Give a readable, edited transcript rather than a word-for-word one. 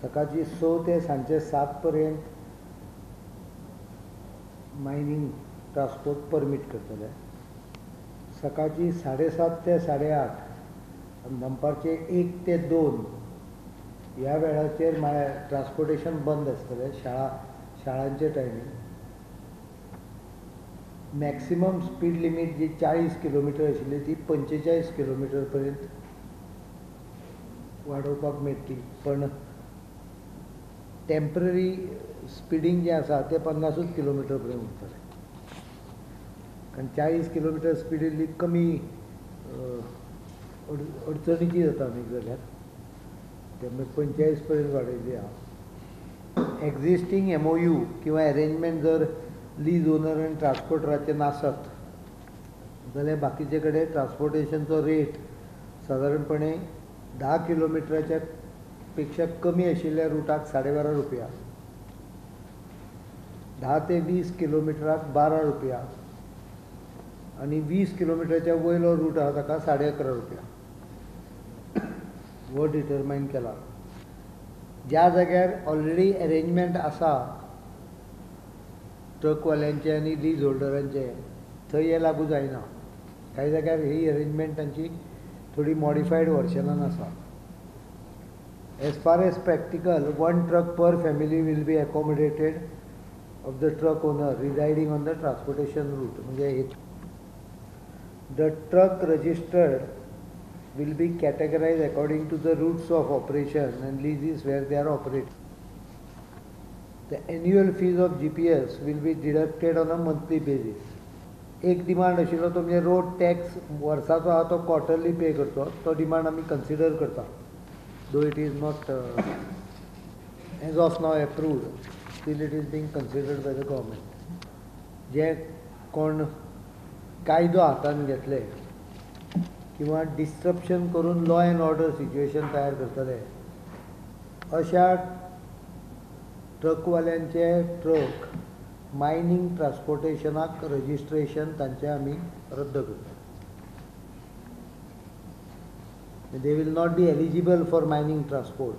सकाळची 6 ते सांजचे 7 पर्यंत मायनींग ट्रान्सपोर्ट परमीट करतले. सकाळची 7:30 ते 8:30 आनी दनपारचे 1 ते 2 ह्या वेळाचेर ट्रान्सपोर्टेशन बंद आसतलें. शाळांचे टायमींग. मॅक्सिमम स्पीड लिमीट जी 40 किलोमिटर आशिल्ली ती 45 किलोमिटर पर्यंत वाडोवपाक मेळटली, पण टेम्पररी स्पिडींग जें आसा तें 50 किलोमिटर पर्यंत उरतलें. कारण 40 किलोमिटर स्पीड इल्ली कमी अडचणीची जाता न्ही जाल्यार, त्यामुळे 45 पर्यंत वाडयल्ली आहा. एक्झिस्टींग MOU किंवा एरेंजमेंट जर लीज ओनर आनी ट्रान्सपोर्टराचे नासत जाल्यार बाकीचे कडेन ट्रान्सपोर्टेशनचो रेट सादारणपणे 10 किलोमिटराच्या पेक्षा कमी आशिल्ल्या रुटाक 12.5 रुपया, 10 ते 20 किलोमिटराक 12 रुपया आनी 20 किलोमिटराच्या वयलो रूट आहा ताका 11.5 रुपया हो डिटरमायन केला. ज्या जाग्यार ऑलरेडी एरेंजमेंट आसा ट्रकवाल्यांचे आनी लीज होल्डरांचे थंय हें लागू जायना. कांय जाग्यार ही एरेंजमेंट तांची थोडी मॉडिफायड वर्शनान आसा. As far as practical, 1 truck per family will be accommodated of the truck owner residing on the transportation route. म्हणजे the truck registered will be categorized according to the routes of operation and leases where they are operating. The annual fees of GPS will be deducted on a monthly basis. एक demand आशिल्लो तो म्हणजे road tax वर्साचो आहा तो क्वॉर्टरली pay करचो, तो demand आमी कन्सिडर करता, though it is not as of now approved, still it is being considered by the government. जे कोण कायदो हातान घेतले किंवा डिस्ट्रप्शन करून लॉ एंड ऑर्डर सिच्युएशन तयार करतले अशा ट्रकवाल्यांचे ट्रक मायनींग ट्रान्सपोर्टेशनाक रजिस्ट्रेशन तांचें आमी रद्द करता. They will not be eligible for mining transport.